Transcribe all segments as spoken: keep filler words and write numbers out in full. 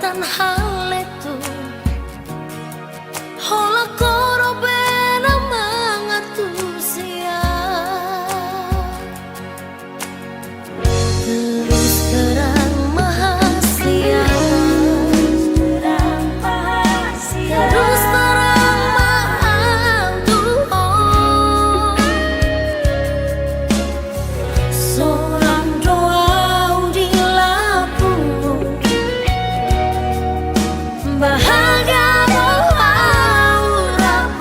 Tan haletu, holan ho do be na mangantusi au. Terus terang ma hasian, terus terang ma au tu ho. Sorang do au di lapu, bahagia do au rap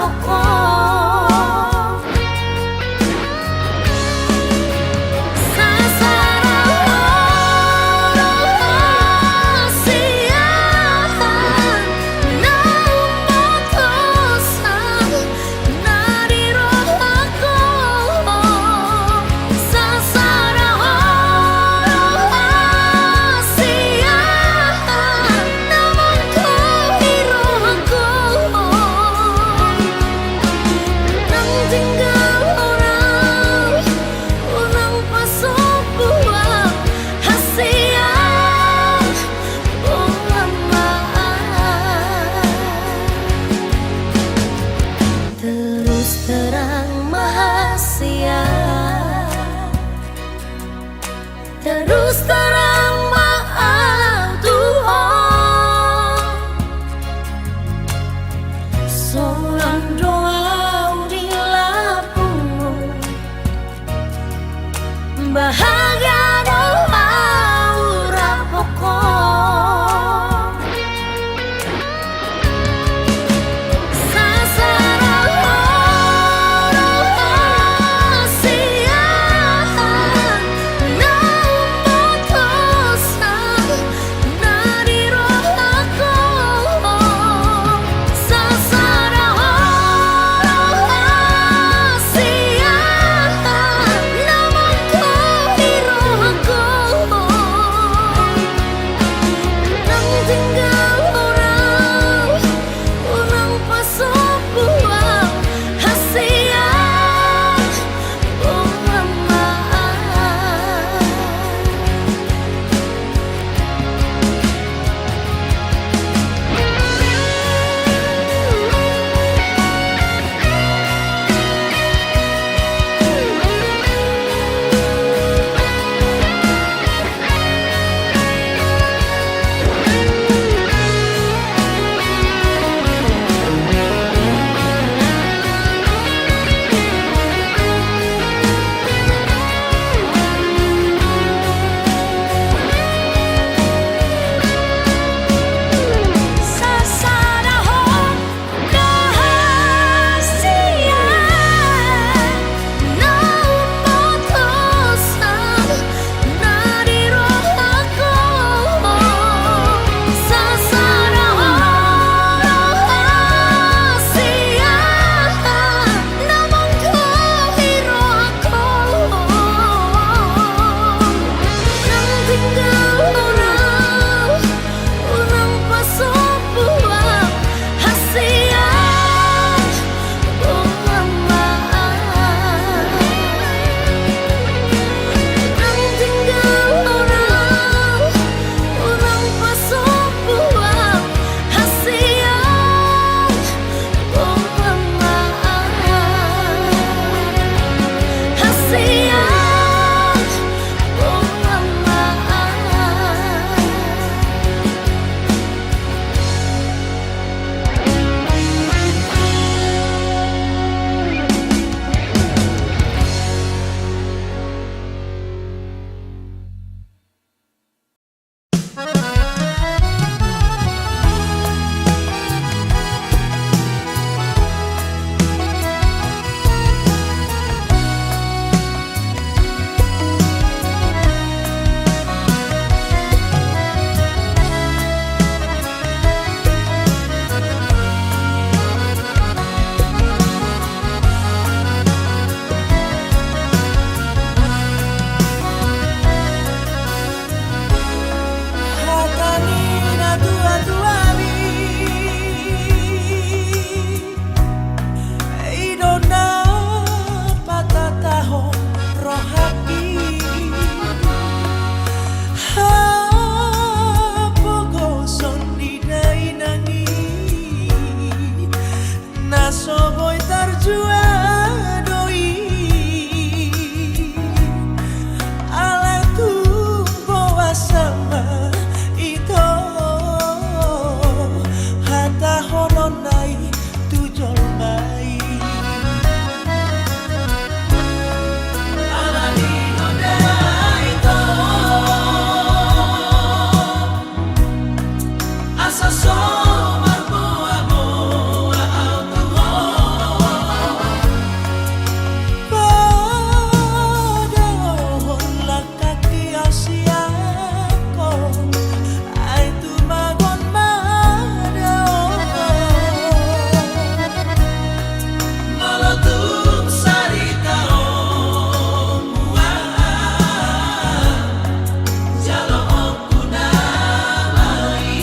Asa so marboaboa au tu ho. Padaohon langkangki sian ho, ai tumagon ma daohon. Molo tung saritaonmu, ah, jaloonku nama i.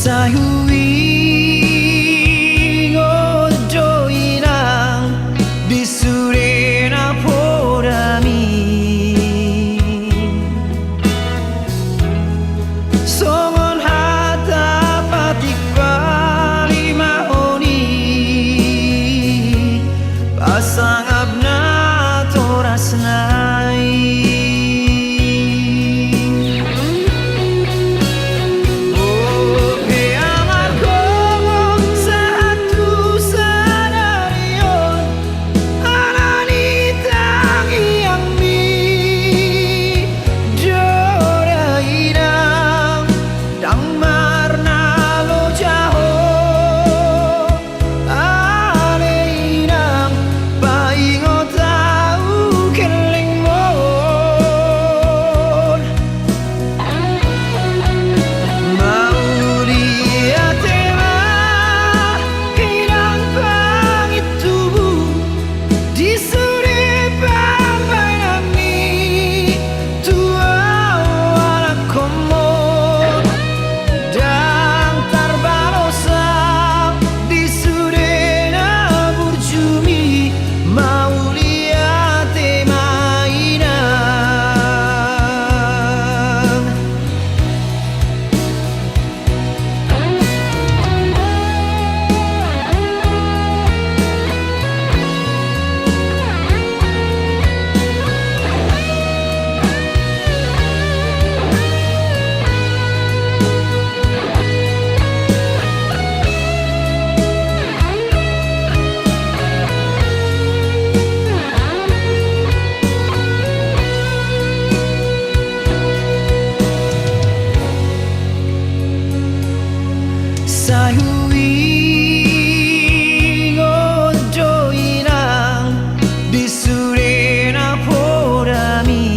Sai huingot do inang di sude na podami, songon hata patik palimaon i, pasangap natorasna i. Dope amargogo sahat tu sadari on, ala ni tangiangmi do da inang, ndang marnaloja ho. Ale inang, paingot ahu kellengmon. Mauliate ma inang pangintubu di sude pambahenanmi tu ahu anakhonmon. Ndang tarbalos ahu di sude na burjumi, mauliate ma inang. Sai huingot do inang di sude na podami,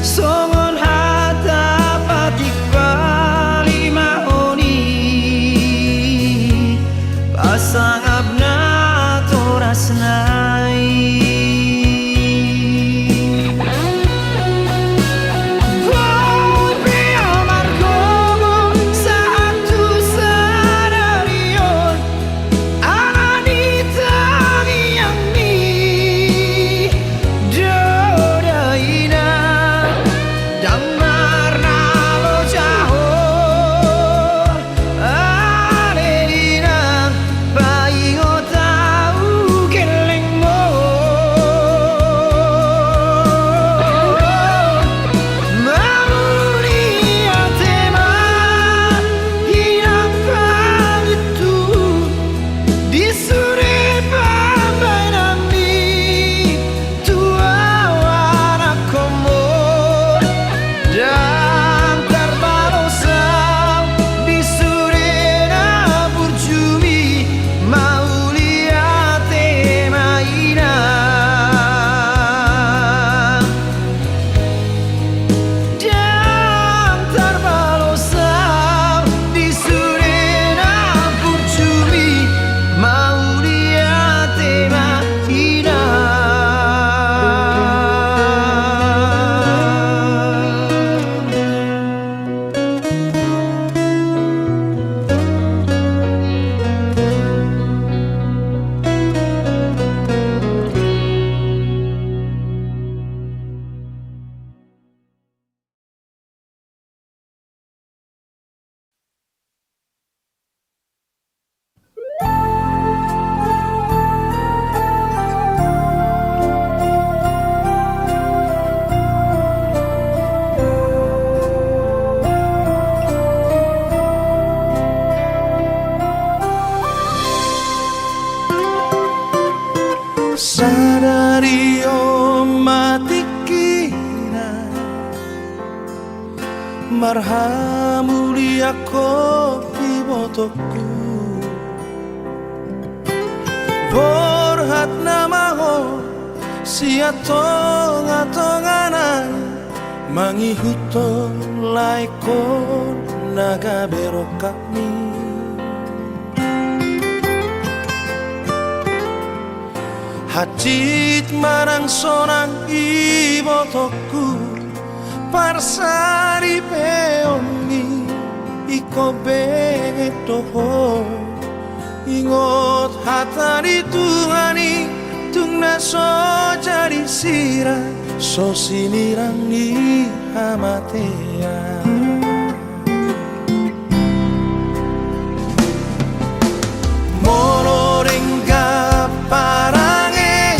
songon hata patik palimaon i, pasangap natorasna i. Dope amargogo sahat tu sadari on, ala ni tangiangmi do da inang, ndang marnaloja ho. Ale inang, paingot ahu kellengmon. Mauliate ma inang pangintubu di sude pambahenanmi tu ahu anakhonmon. Ndang tarbalos ahu di sude na burjumi, mauliate ma inang. Ndang tarbalos ahu di sude na burjumi, mauliate ma inang. Sadari on ma tingkina marhamuliangkon ibotongku. Borhat nama ho sian tongatongana, mangihuthon laengkon na gabe rongkapmi. Hansit manang sonang ibotongku, Parsaripeonmi ingkon benget do ho. Ingot hata ni Tuhan i, tung na so jadi sirang, so sinirang ni hamatean. Molo denggan parange,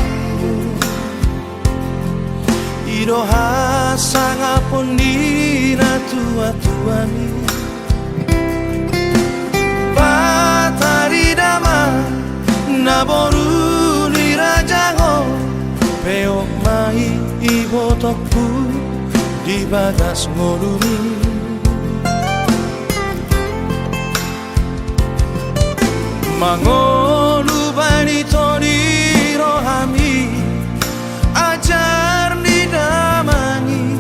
i do hasangapon ni natuatuami. Patari damang, na boru ni raja ho, peop ma i ibotongku di bagas ngolumi. Mangolu baen ito di rohami ajar ni damang i,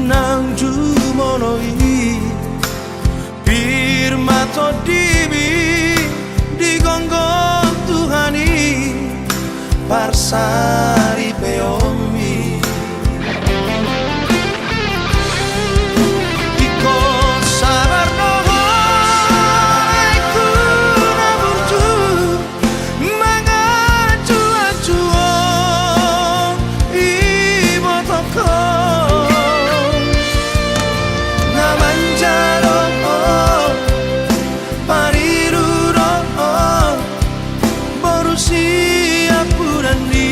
naung jumolo i. Pir ma tondimi di gomgom Tuhan i, parsaripeonmi. Ingkon sabar do ho aekku na burju, manganju-anju ho ibotongkon. Na manjalo ho, pariru do ho, boru siampudan ni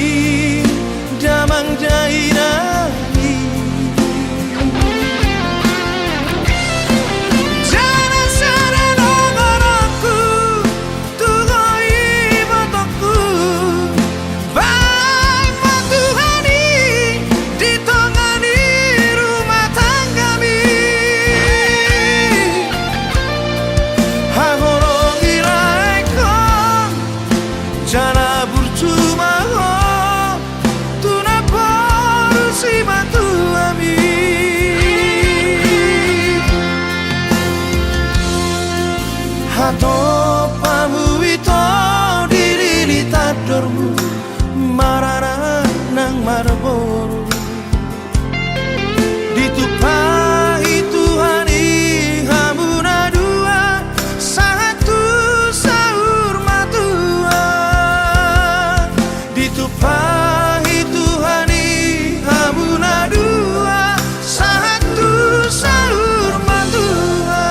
damang dainang i. Jala sada do goarhu tu ho ibotongku, baen ma Tuhan i di tonga ni rumah tanggami. Haholongi raeon, jala burju ma ho tu na boru simatuami. Hatop hamu ito di lili tandormu, marana nang marboru. Ditumpahi Tuhan i hamu na dua, sahat tu saur matua. Ditumpahi Tuhan i hamu na dua, sahat tu saur matua.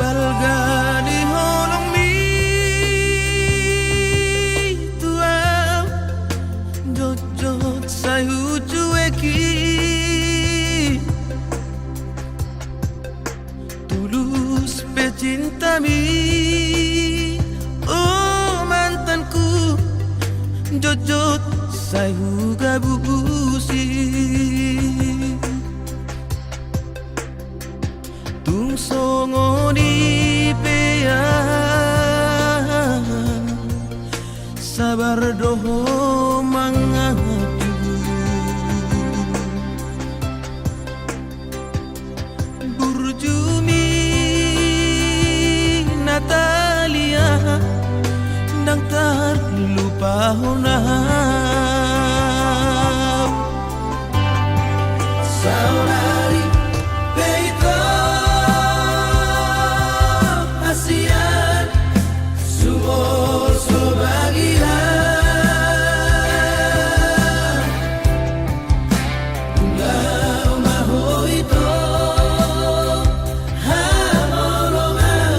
Balga ni holongmi tu ahu, jotjot sai hucueki. Tulus pe cintami, o mantanku, jotjot sai hugabusi. Tung songon i pe aha, sabar do ho manganju. Burjumi Natalia, ndang tarlupahon ahu. Saonari pe ito hasian, sumorso bagian. Unggal ma ho ito, hamolongan.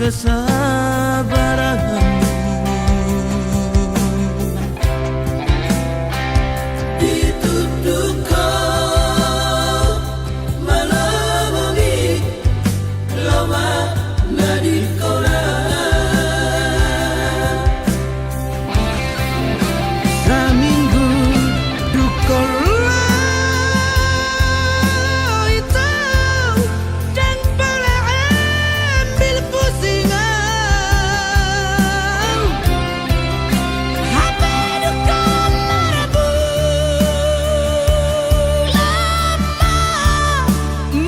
Sabaranmu ditunduk ho malomomi lomak na di kola. Saminggu dungkon lo ito, ndang pola ambil pusing au. Hape dungkon marbulama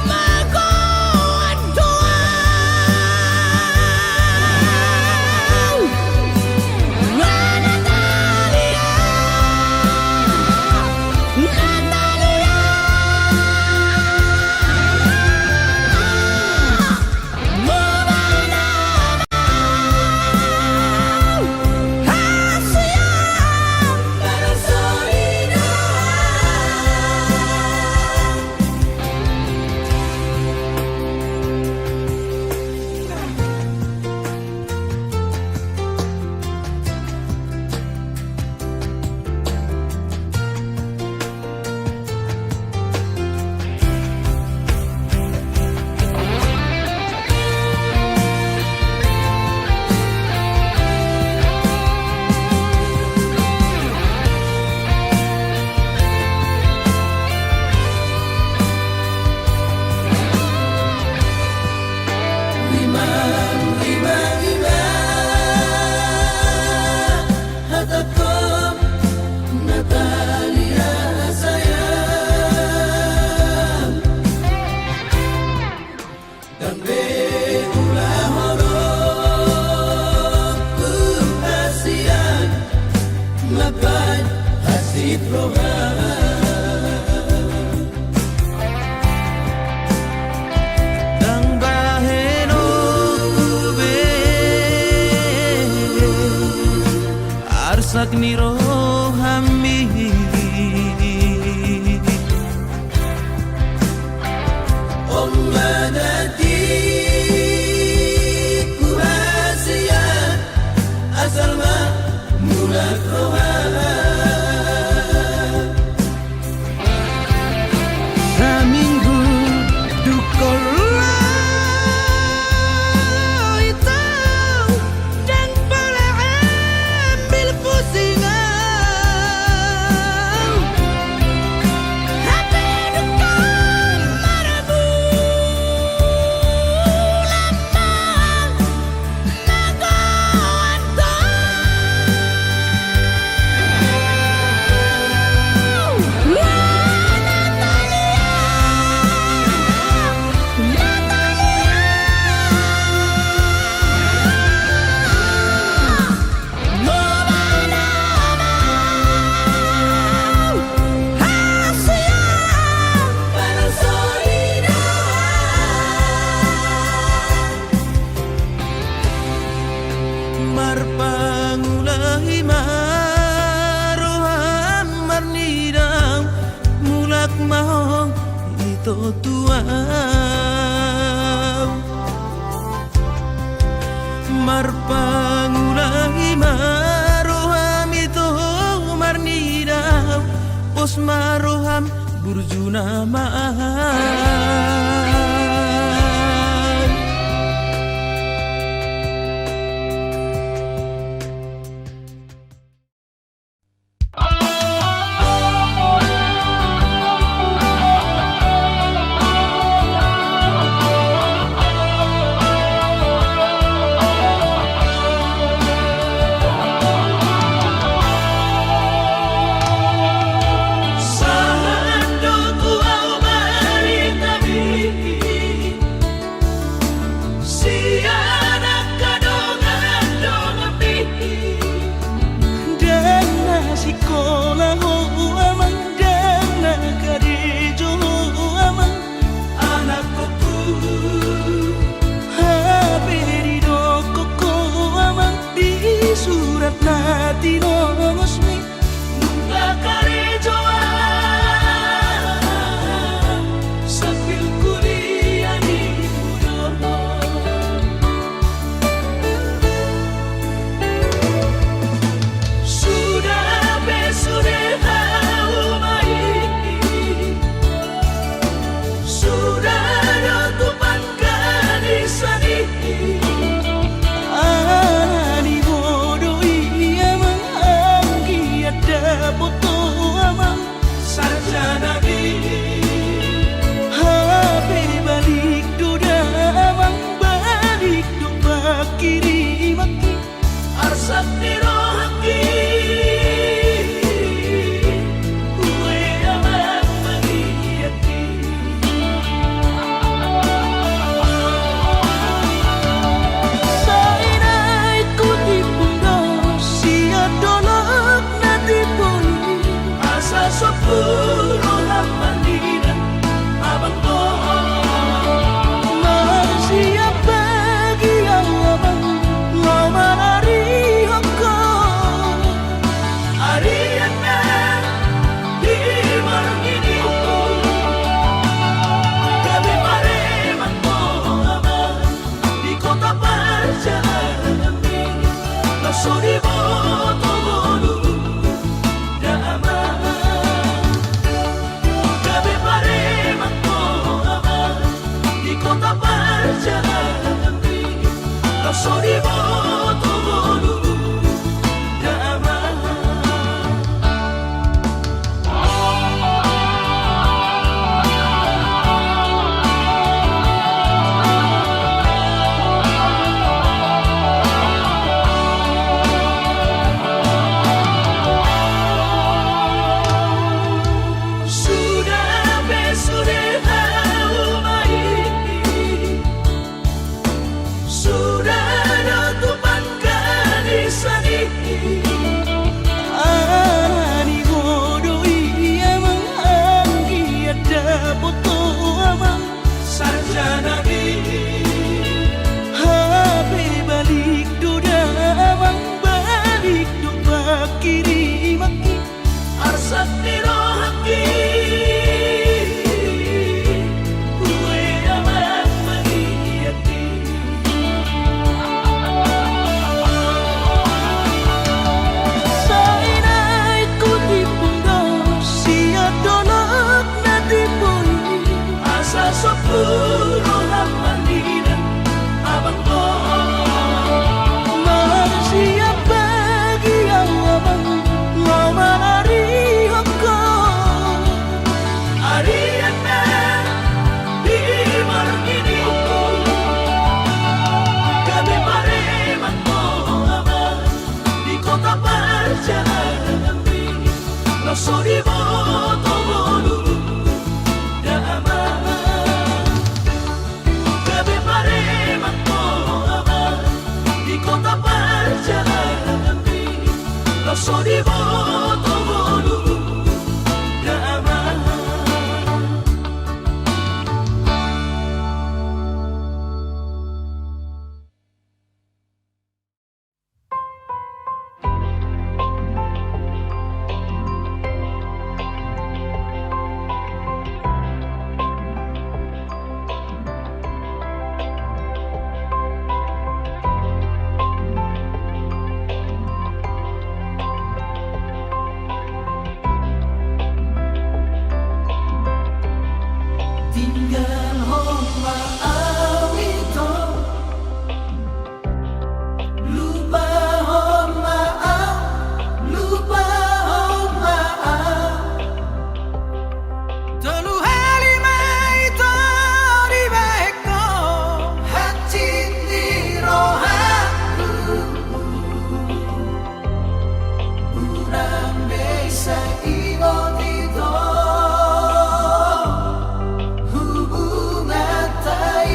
magoan do au. Imam, imam, imam. Hatangkop Natalia sayang. Ndang be ulahonon hasian mambahen hansit roha. Ndang bahenonku be arsak ni rohami. On ma na tingku hasian asal ma mulak roha. Saminggu dungkon lo ito, ndang pola ambil pusing au. Hape dungkon marbulama magoan do au. Marpangula i ma roham marnidang, mulak ma ho ito tu au. Marpangula i ma roham ito marnidang, pos ma roham burju nama au. Sahat do tu au barita Arsak ni rohangki, ue amang mangianki. Sai naeng hutimbung do sian dolok na timbo i. Asa sombu roham marnida amang dohot. Marsiap bagi au amang, laho manarihon ho. Arian na di margini ho, gabe paremak ho amang. Di kota parjalananmi, laos so diboto ngolum da amang. Gabe paremak ho amang, di kota parjalananmi, laos so diboto ngolum da amang. Suda pe sude hauma i. Suda do tupa angka ni sani. Alani ho do i amang, anggiat dapot ho amang sarjanami. Hape balik do da amang, balik do pangkirimangki. Arsak ni rohangki, ue amang mangianki. Sai naeng hutimbung do sian dolok na timbo i. Asa sombu roham marnida amang dohot. Marsiap bagi au amang, laho manarihon ho. Arian na di margini ho, gabe paremak ho amang. Di kota parjalananmi, laos so diboto ngolum da amang. Gabe paremak ho amang. Di kota parjalananmi, laos so diboto ngolum da amang. Tinggalhon ma au ito. Lupahon ma au, lupahon ma au. Tolu hali ma ito dibahen ho hansit ni rohangku. Unang be sai ingot ito hubunganta i.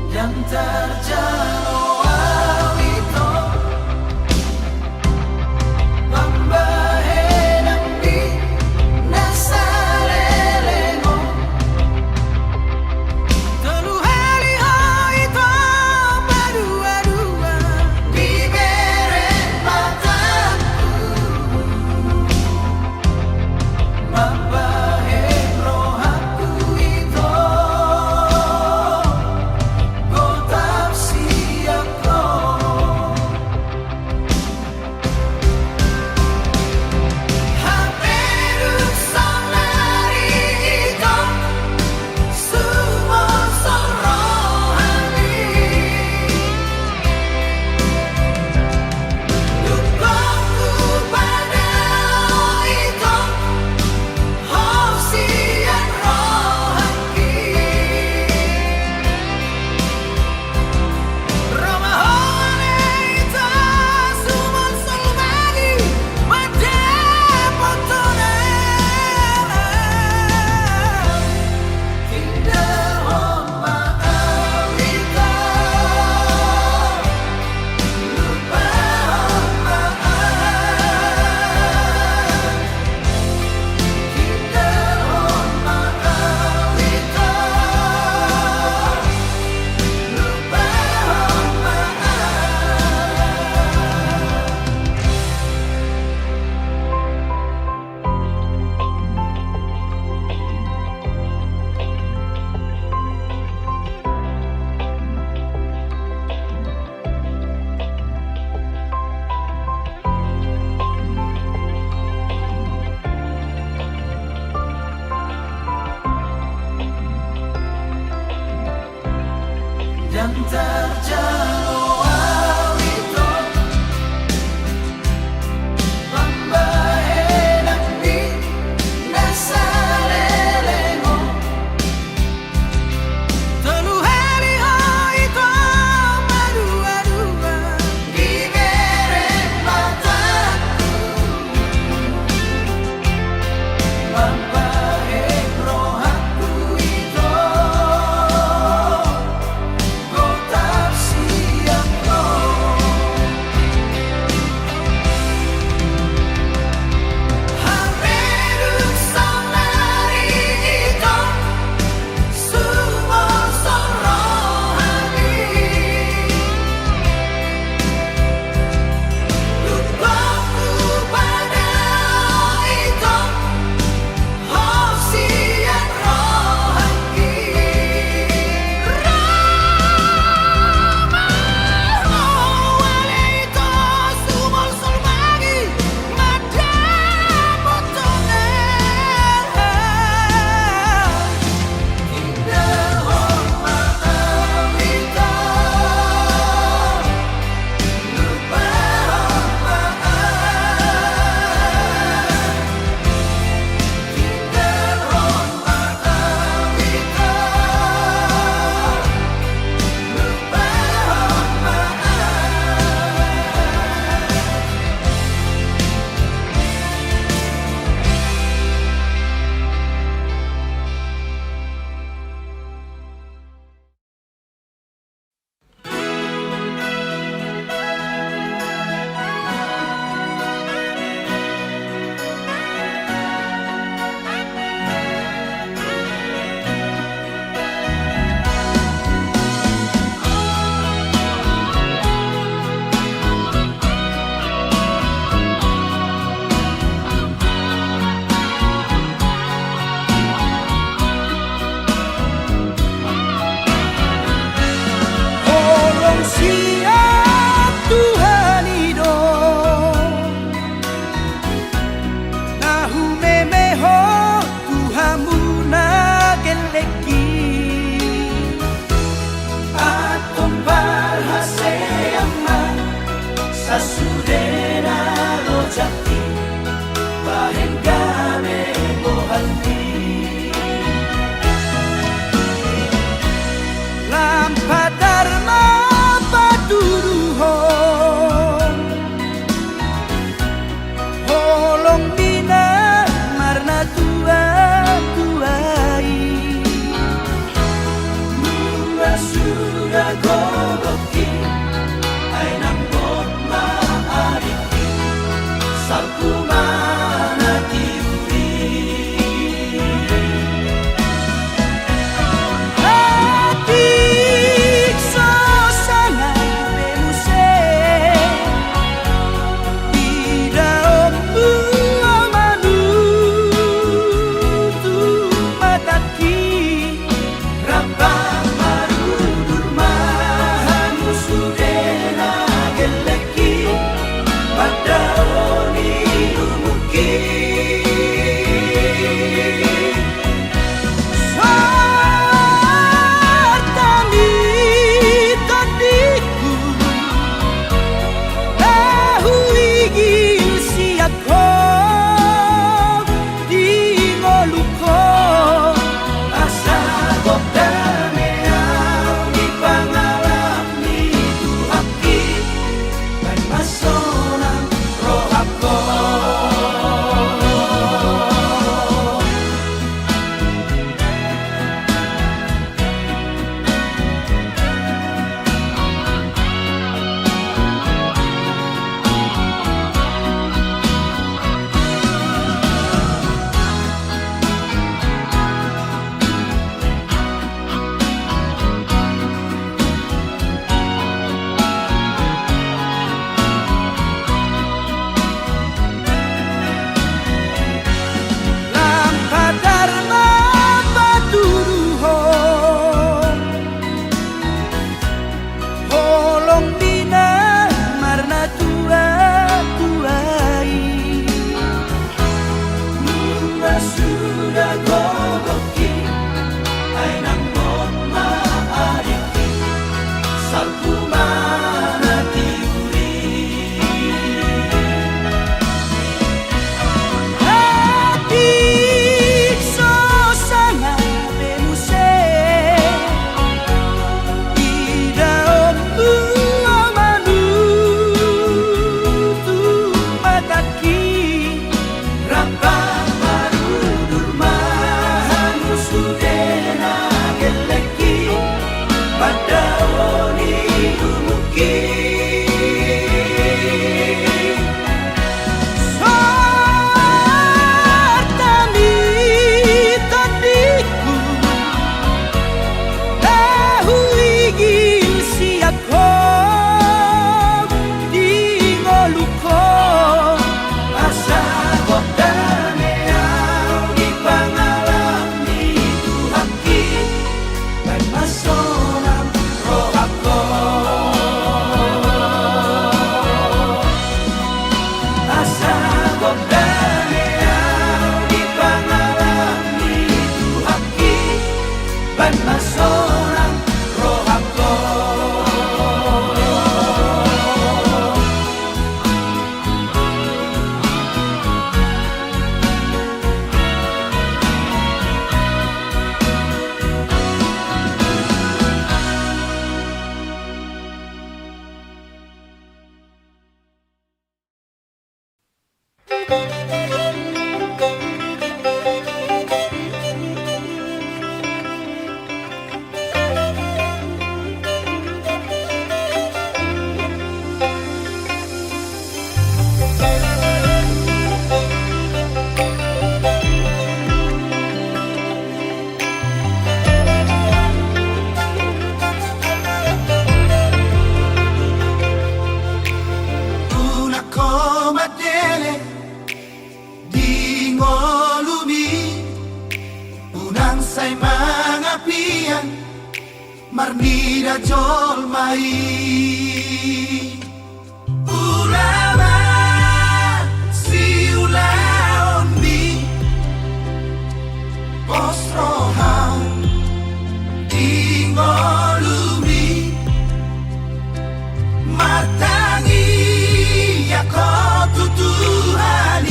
Ndang tarjalo au ito pambahenanmi na saleleng on. Tolu hali ho ito paduadua dibereng matangku. Mambahen rohangku ito gotap si Ndang tarjalo au ito pambahenan ni na saleleng on. Tolu hali ho ito maduadua di bere matangku. Mambahen rohangku ito gotap sian ho. Hareduk saonari ito sumolsol rohangki. Lukotku pada ito. Holong sian Tuhan i do na humemehon tu hamu na gellengki. Antong parhasean ma sasudena lojangki bahen gabe bohalmi. Lam patar ma patuduhon holong ni na marnatua-tua i. Nunga suda gogotki ai nang bot ma adikki salpu ma na tiuri. Atik so sanga be muse idaonmu, o manutu matangki. Rap marudur ma Sorta ni tondingku, na huigil sian ho di ngolungku, asa gondang au di pangalang ni Tuhanki. Baen ma sonang rohangku, asa gondang au di pangalang ni Tuhanki. Baen ma sonang rohangku. Unang ho mandele di ngolumi, unang sai mangapian marnida jolma i. Ula ma siulaonmi, pos roham di ngolumi, martangiang ho tu Tuhan i,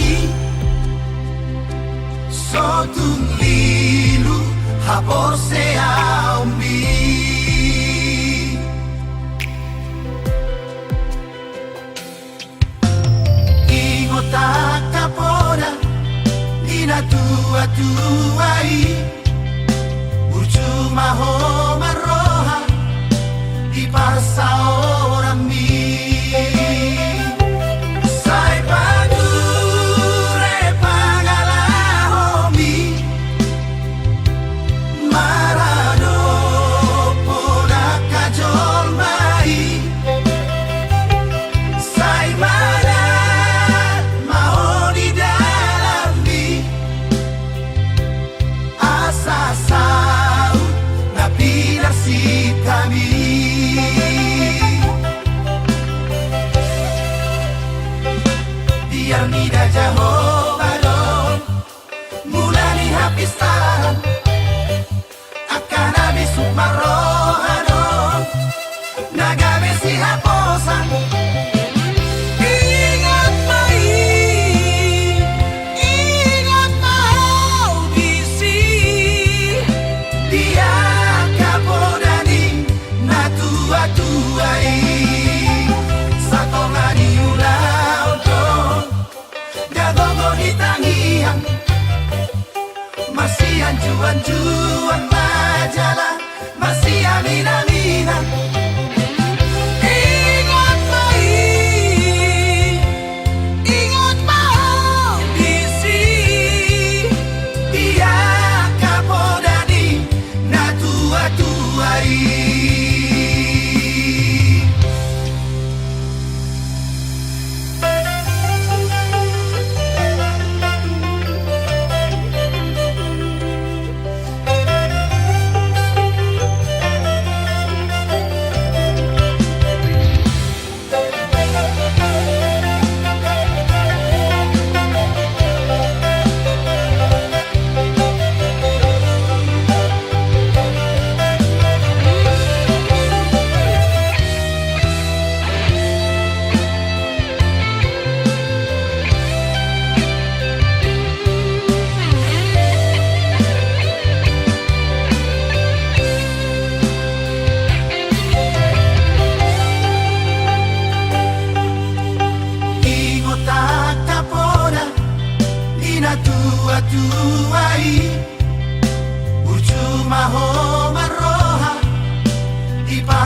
so tung lilu haporseaonmi. Ingot angka poda ni natuatua i, burju ma ho marroha di parsaoranmi. Sai pature pangalahomi maradophon angka jolma i, sai manat ma ho di dalanmi, asa saut na pinarsinta mi. Biar mida Jahowa do mula ni hapistaran, angka na bisuk marroha do na gabe sihaposan. Ingot ma i, ingot ma ho disi, di angka poda ni natuatua i. Satonga ni ulaon do na gogo di tangiang, marsianjuanjuan ma jala marsiaminaminan. Ingot ma i, ingot ma ho disi, di angka poda ni natuatua i.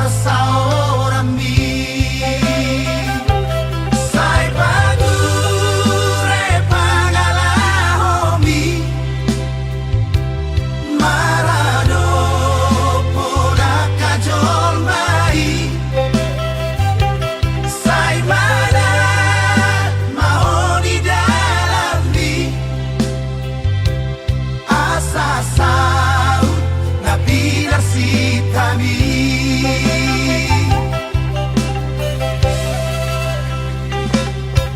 saoranmi. Sai pature pangalahomi, maradophon angka jolma i. Sai manat ma ho di dalanmi, asa saut na pinarsitami.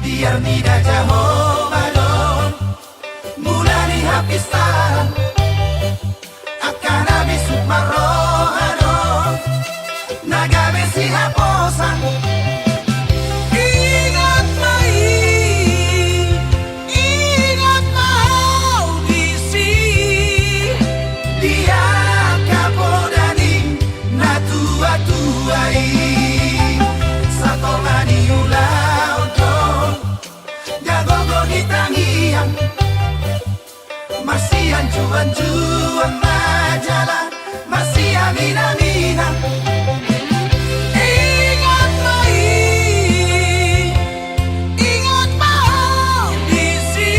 Biar mida Jahowa do mula ni hapistaran, angka na bisuk marroha do na gabe sihaposan. Ingot ma i, ingot ma ho disi, di angka poda ni natuatua i. Satonga ni ulaon do na gogo di tangiang, marsianjuanjuan ma jala marsiaminaminang. Ingot ma i, ingot ma ho disi,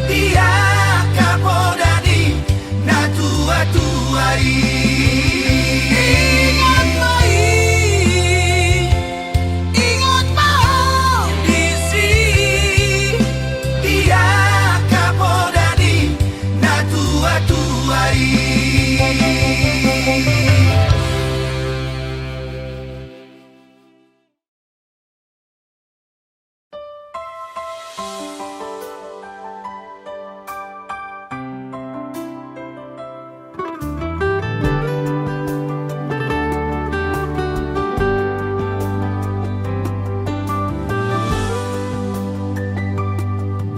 di angka poda ni natuatua i. Ingot ma i, ingot ma ho disi, di angka poda ni natuatua i.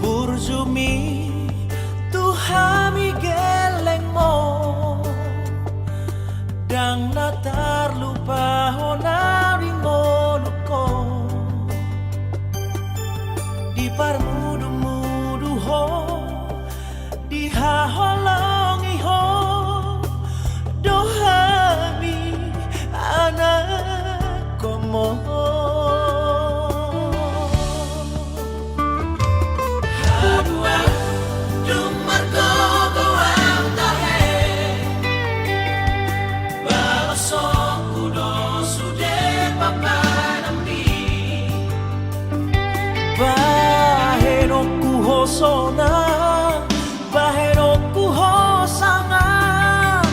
Burjumi tu hami gellengmu, ndang na tarlupa ho na di ngolungku. Diparmudumudu ho, dihaholongi ho do hami anakmu. Haduan dung margogo au tahe, balosonku do sude papanambi. Bahenonku ho sonang, bahenonku ho sangap,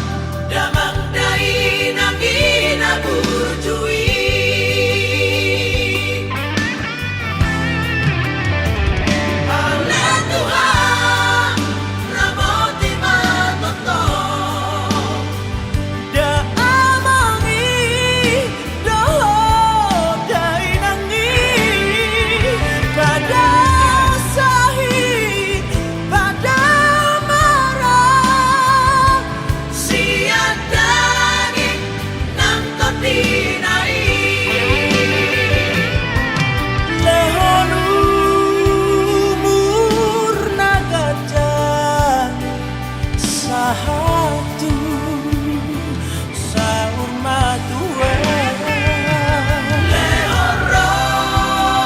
damang dainang i na burju i. Ale Tuhan, ramoti ma tongtong. Damang i dohot dainang i, pada sahit, pada marang, sian daging nang tondina i. Lehon umur na ganjang sahat tu saur matua. Lehon roha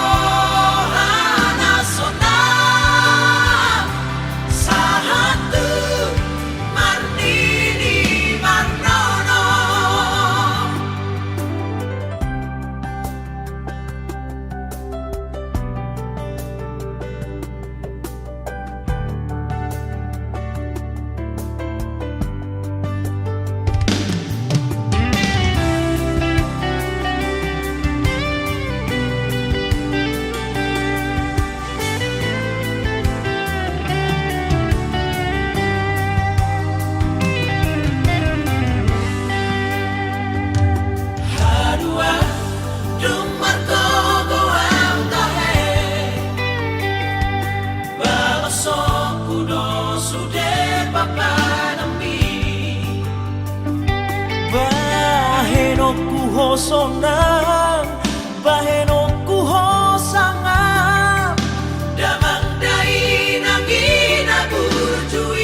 na sonang sahat tu marnini marnono. Haduan dung margogo au tahe, balosonku do sude papanambi. Bahenonku ho sonang, bahenonku ho sangap, damang dainang i na burju i.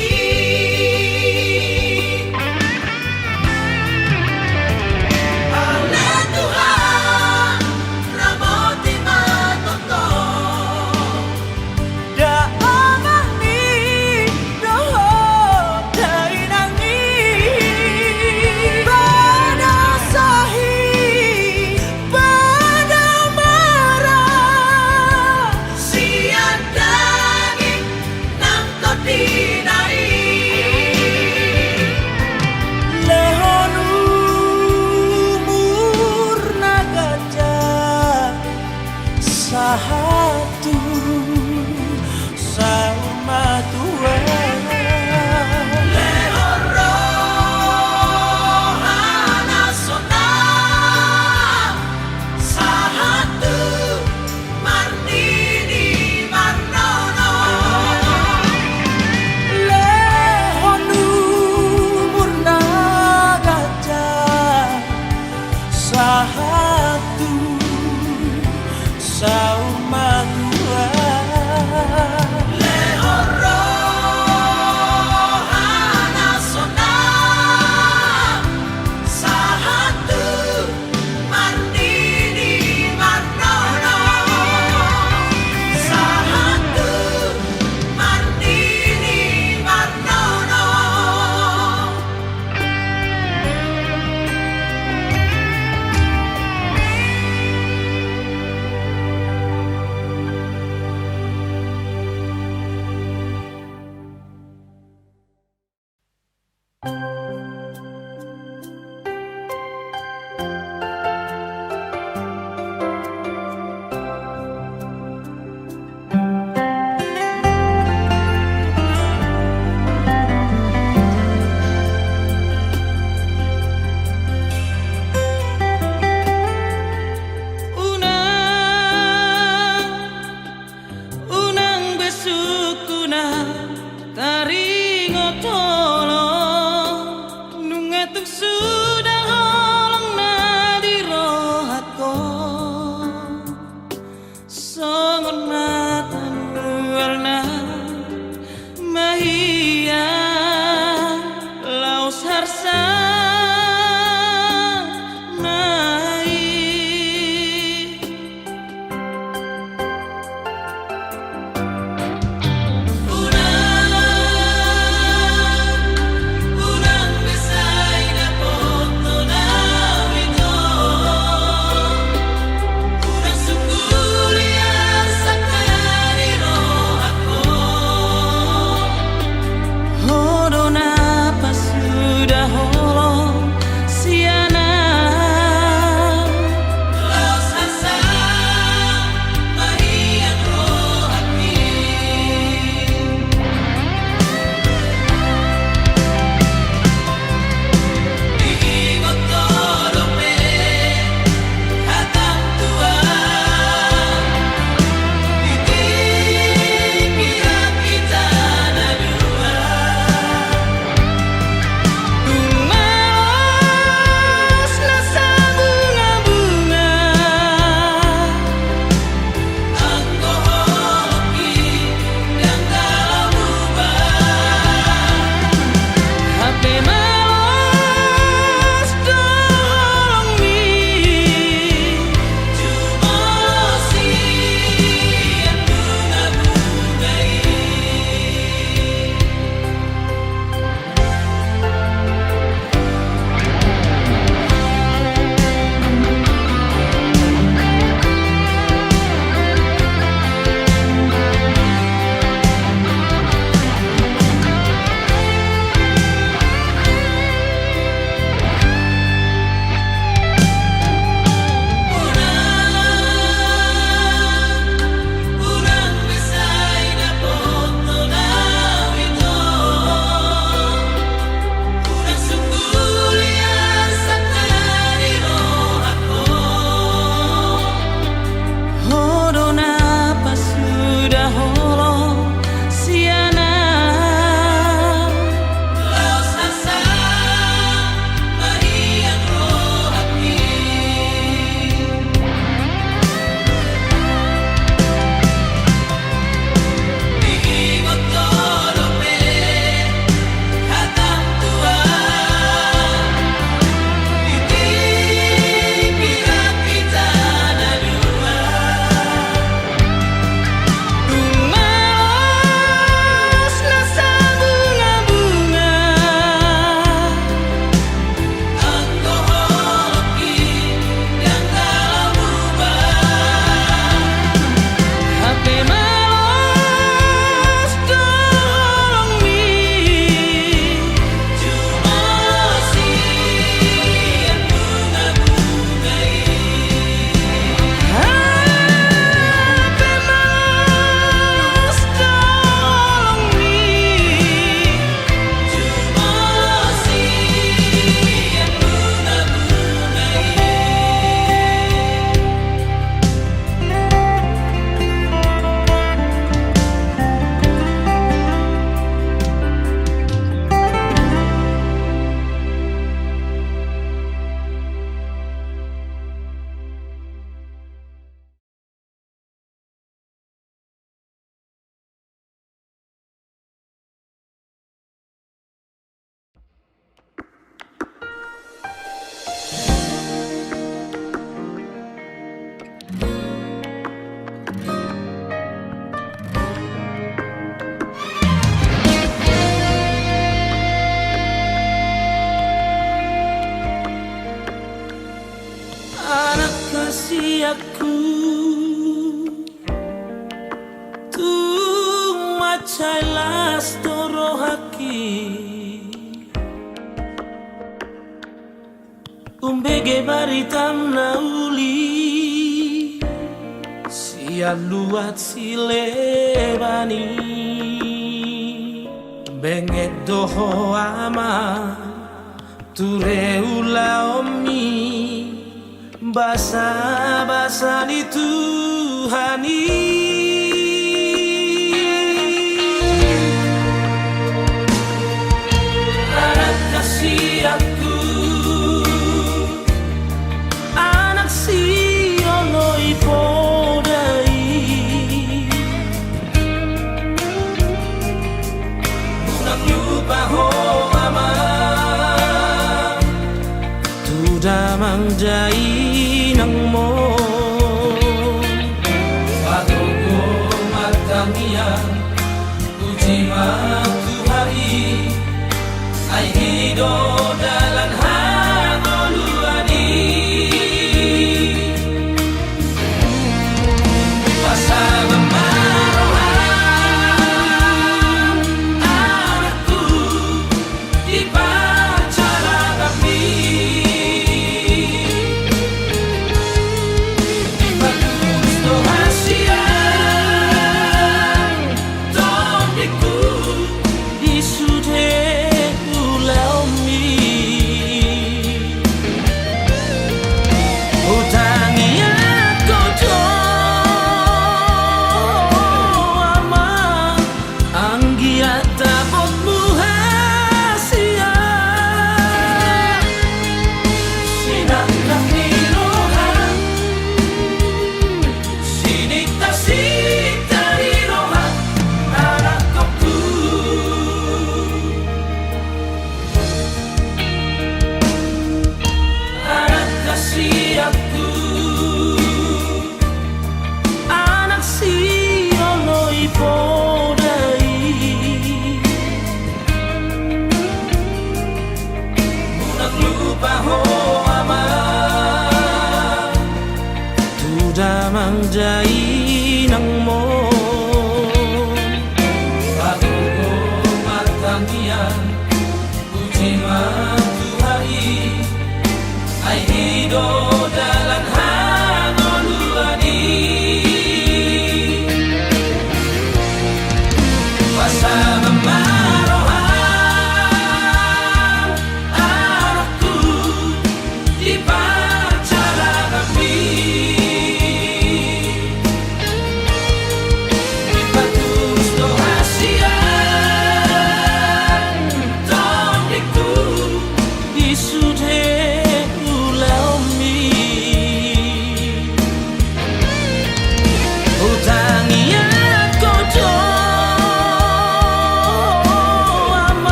Sahat tu saur matua. Lehon roha na sonang. Sahat tu marnini marnono. Sahat tu marnini marnono. Anak hasianku, tung mansai las do rohangki. Umbege baritam na uli sian luat sileban i. Benget do ho ama, ture ulaonmi, basabasa ni Tuhan i. Anak hasianku, anak sioloi poda i. Unang lupa ho ama, tu damang dainangmon. Pagogo martangiang, puji ma Tuhan i, ai i do dalan hangoluan i. Pasabam ma roham, anakku, di parjalanan i. Dipatulus do hasian tondingku di sude ulaonmi. Hutangiangkon do ama, anggiat dapotmu hasian. Sinangkap ni roham, sinintasinta ni roham, anakku. Anak hasianku, anak sioloi poda i. Unang lupa ho ama, tu damang dainangmon. Pagogo martangiang, puji ma Tuhan i, ai i do dalan hangoluan i. Pasabam ma roham, anakku, di parjalanan i.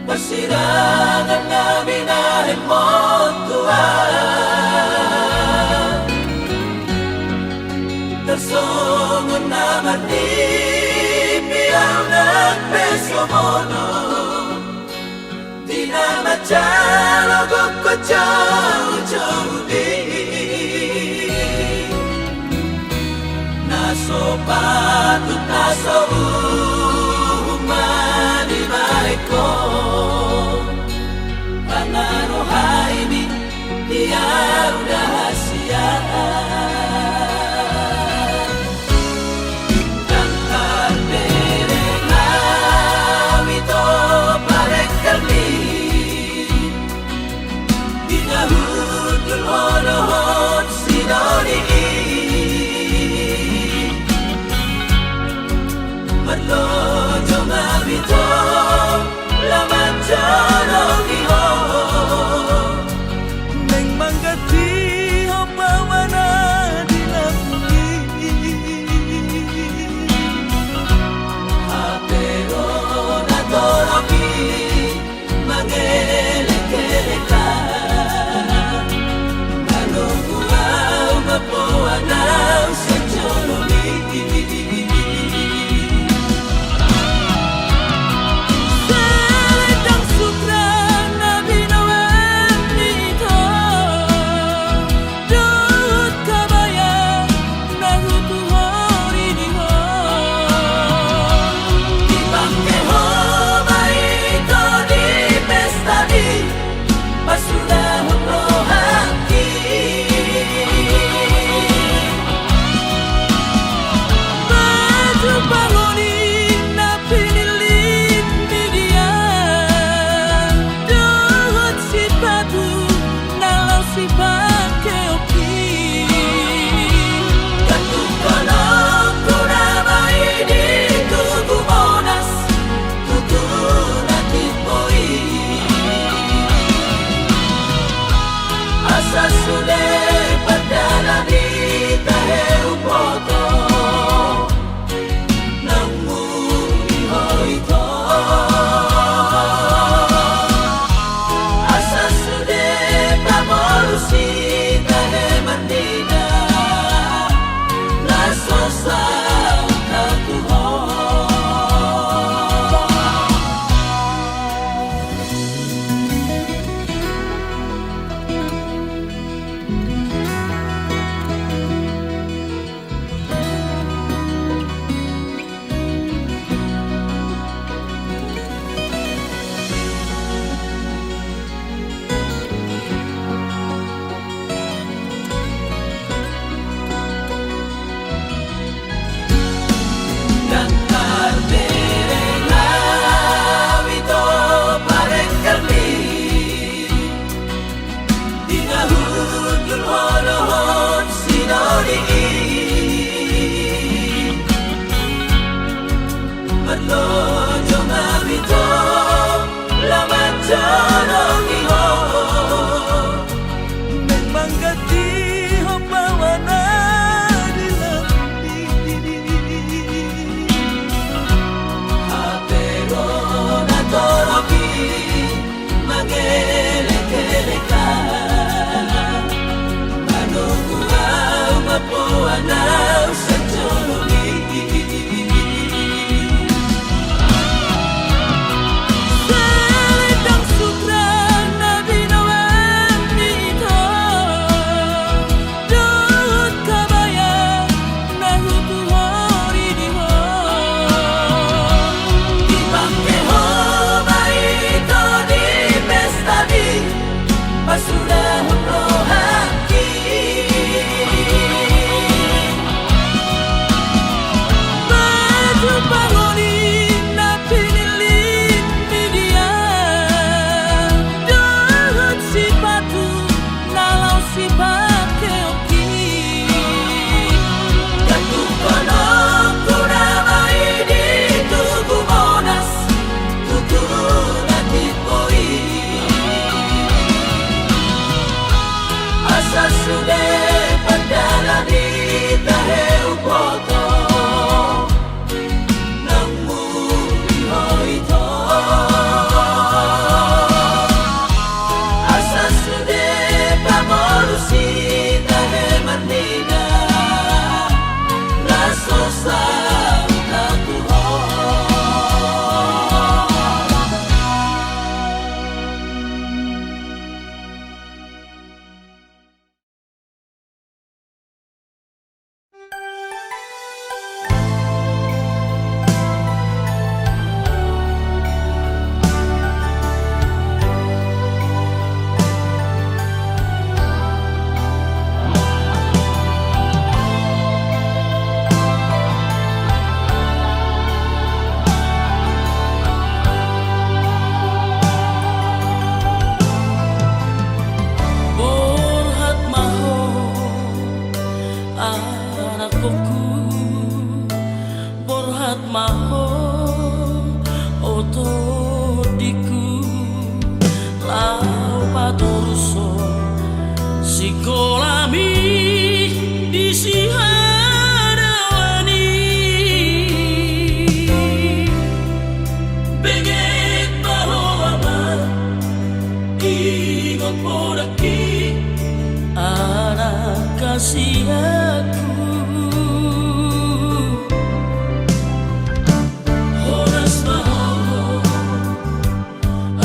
Parsirangan na binahen mon Tuhan, tarsongon na marnipi au nang pe songon on. Di na manjalo gokhon joujou i, na so patut na so uhum ma dibahen ho. Pangarohai mi dia udah siap. Dangkal bereng au ito parengkel ni, di na hundul ho dohot sidoli i. Marlojong au ito laho manjolohi ho, naeng mangganti ho baoa na di lambung i. Hape ro na torop i mangelek-elek au, manunggu au mamboan au sian jolo i. Selendang sutra na binahen ni ito, dohot kabaya na hutuhori ni ho. Dipangke ho ma ito di pesta i, parsudahon rohangki. Baju pangoli na pinillit ni dia, dohot sipatu na laos sipangkeonki. Gantunghononku nama i di tugu Monas, tutu na timbo i. Asa sude pardalan i tahe huboto naung muli ho ito. Asa sude pamorusi tahe mandina, na so saut au tu ho. Dangkal bereng au ito parengkelmi, di na hundul ho dohot sidoli i. Marlojong au ito laho manjolohi ho, naeng mangganti ho baoa na di lambung i. Hape ro na torop i mangelek-elek au, manunggu au mamboan au sian jolo i. Patorus ho sikolami di sihadawani. Benget ma ho ama, ingot podangki anak hasianku. Horas ma ho,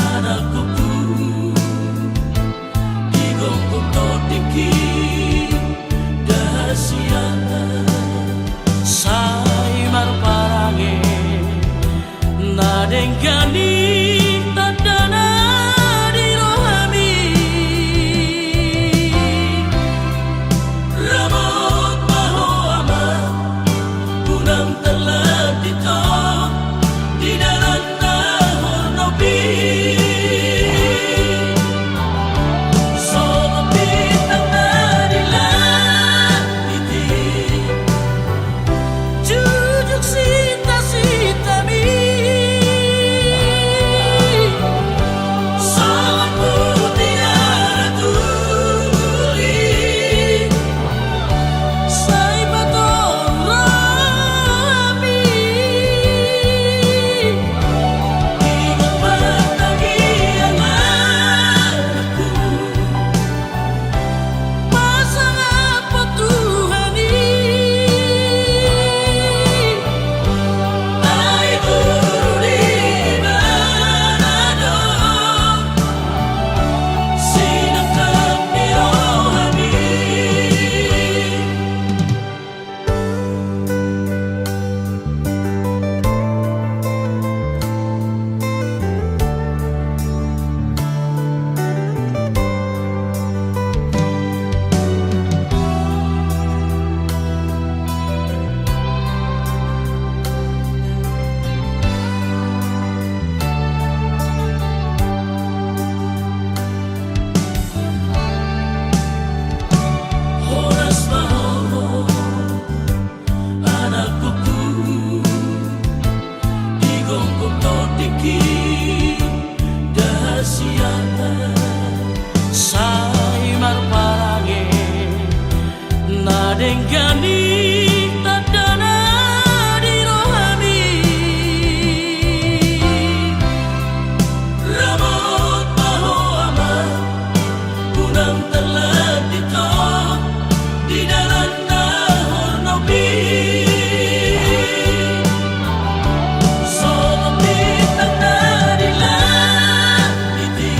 anakku, di gonggom tondingki da hasian. Sai marparange na denggan i tandana di rohami. Ramot ma ho ama, unang tarlandit ho di dalan na hornop i. Songon bintang na di langit i, jujung sitasitami. Songon mutiara tuli, sai patoru rohami. Ingot ma tangiang anakku, pasangaphon Tuhan i. Ai guru di mana do, sinangkap ni rohami. Horas ma ho, anakku, di gonggom tondingki da hasian. Sai marparange na denggan i tandana di rohami. Ramot ma ho ama, unang tarlandit ho di dalan na hornop i. Songon bintang na di langit i,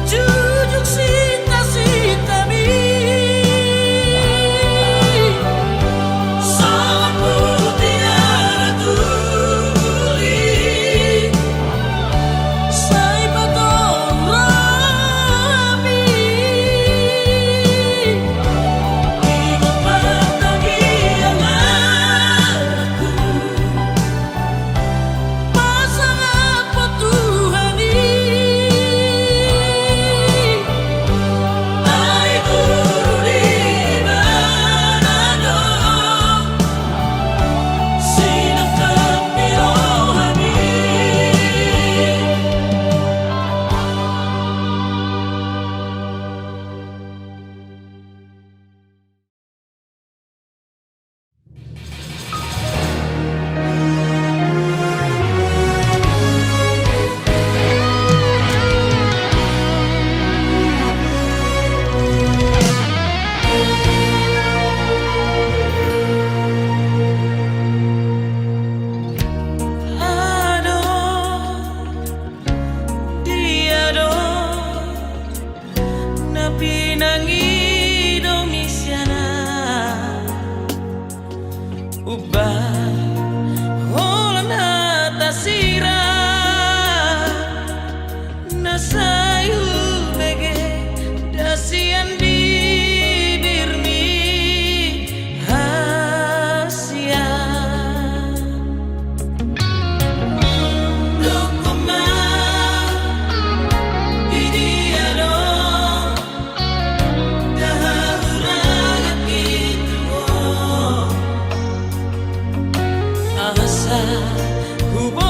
jujung sitasitami. Songon mutiara tuli, sai patoru rohami. Ingot ma tangiang anakku, pasangaphon Tuhan i. Ai guru di mana do, sinangkap ni rohami. Adong, dia do na pinangido misiana, umbahen holan hata sira na sai hubege da sian bibirmi hasian. Dokkon ma, di dia do da hahurangki tu ho, asa hubo